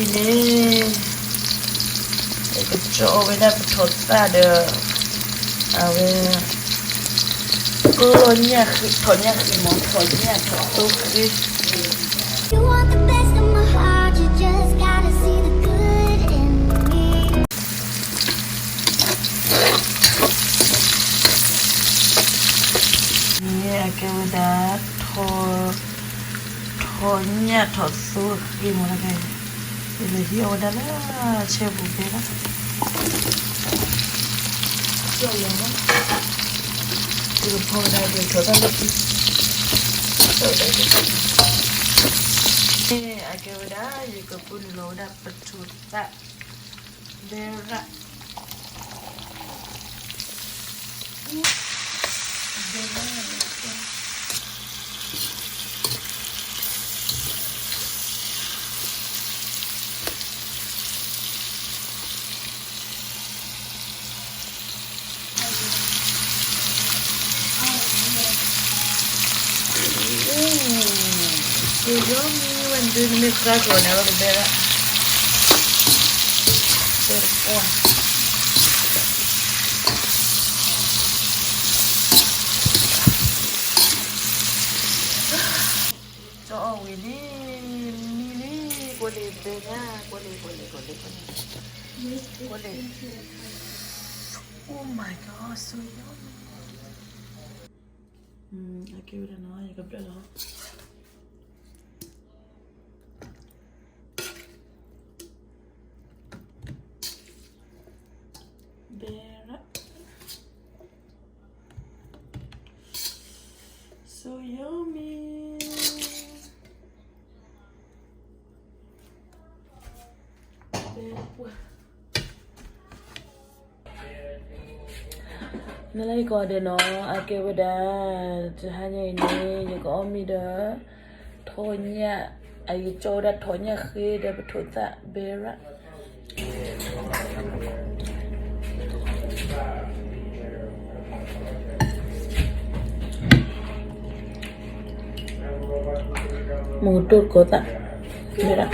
န့ၣ် ကကၠီအီၣ်ဝဲဒၣ်ပထိးသၣ်ဒီး အဝဲ ကလီၤညၣ်ဃံ, ထိးညၣ်ဃံမး, ထိးညၣ်ထိးသိဃ့. You want the best of my heart, you just gotta see the good in me. န့ၣ် အကဲဝဲဒၣ် ထိး, ထိးညၣ်ထိးသိဃ့မးလၢ, ယလဲၤဟံးအီၣ်ဝဲဒၣ်လၢဆဲပူၤဖဲလီၤ. ကဖီဝဲဒၣ်ဒီးထိးသၣ်လၢခံ, န့ၣ် အကဲဝဲဒၣ် ယကပူၤနုာ်လီၤဝဲဒၣ်ပထိးသၣ် ဘဲရၣ် So yummy ဝဲဒုး နမ့ၢ်ဃါကီၤန့ၣ် အဝဲကဘဲဒၣ် ဘဲတကွၢ် ကၠီအီၣ်ဝံၤလံ, မံလံ, ကွၢ်လံဘဲညါ, ကွၢ်လံ, ကွၢ်လံ, ကွၢ်လံ, ကွၢ်လံ, ကွၢ်လံ, Oh my god, so yummy. အကဲဝဲဒၣ်နီၤ ယကဘျၢၣ်လီၤ ဘဲရၣ် So yummy. နလၢယကိးဂၤဒဲးနီၤ အကဲဝဲဒၣ် တဟါညါအံၤန့ၣ် ယကအီၣ်မ့ၤဒီး ထိးညၣ်, အယကၠီဝဲဒၣ်ထိးညၣ်ဃ့ဒီးပထိးသၣ်ဘဲရၣ် မူတူၢ်ကိးသၣ် ဘဲရၣ်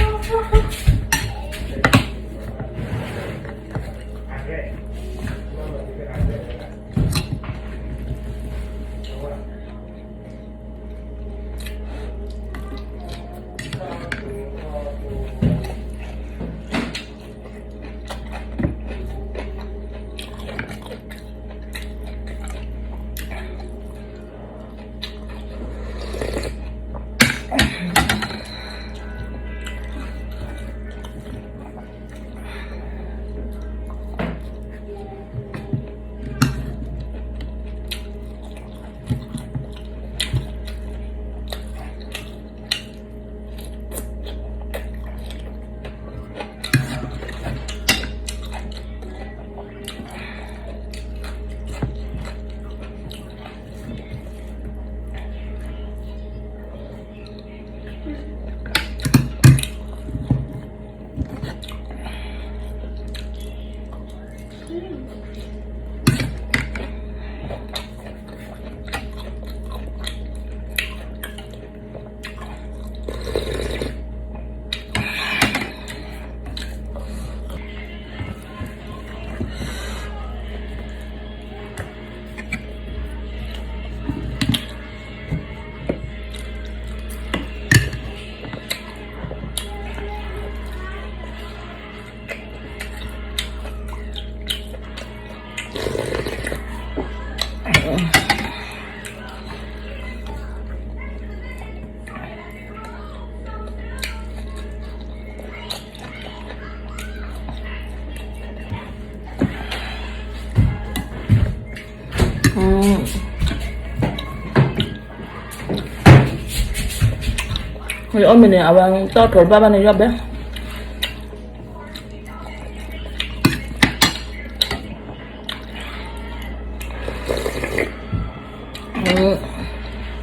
အီၣ်မ့ၤန့ၣ် အဝဲတၢ်အီၣ်ထိးတဘၣ်ဘၣ်န့ၣ် ယီၣ်ဘဲ မ့ၢ်အိၣ်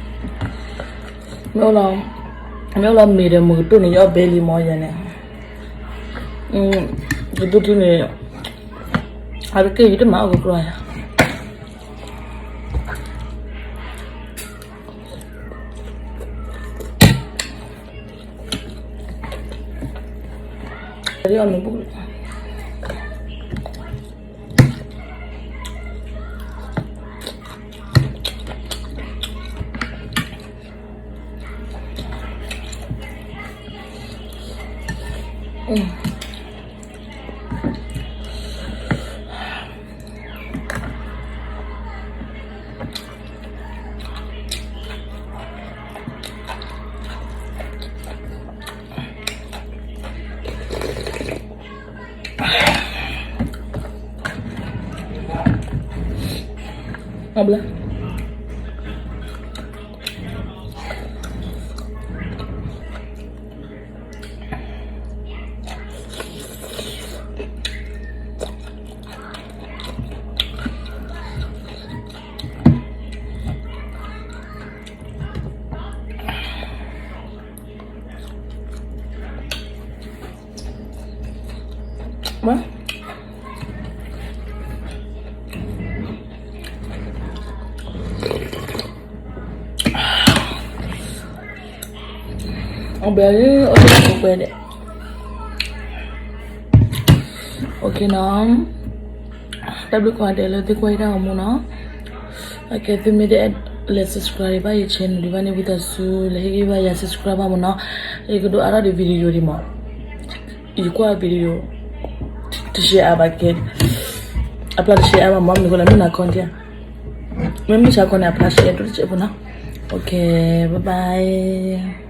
လီၤ, မ့ၢ်အိၣ်လီၤမ့ၤဒီးမုာ်ကတိၢ်န့ၣ် ယအီၣ်ဘဲလံမ့ၢ်ယဲန့ၣ်, ယဒိၣ်တုၤန့ၣ် အတက့ၢ်ယတမၤအီၣ်ကကျီယၤ. ဒ်အီၤမ့ၢ်ဘူး အဘျါ အဘျါ အိၣ်ဒီးကွဲးဒဲး OK နီၤ တၢ်ဘျုးကိးဂၤဒဲးလၢသုကွၢ်ယတၢ်ဂီၤမူနီၤ အကဲသုမ့ၢ်တအဲၣ်လဲၤ subscribe ဘၣ်ယ channel ဒံးဘၣ်န့ၣ် ဝံသးစူၤ လဲၤဟ့ၣ်ဂံၢ်ဘါယၤ subscribe ဘၣ်မ့ၢ်နီၤ ယကဒိးအါထီၣ်ဒံး video ဒံးမး ယကွၢ် video တ share အါဘၣ်ကဲ အဖျါတ share အါဘၣ်မး မနုၤဃိလဲၣ် မ့ၢ်နၤ content မ့မ့ၢ်ဆါ content အဖျါ share ဒိၣ်တစဲးဖိနီၤ OK bye bye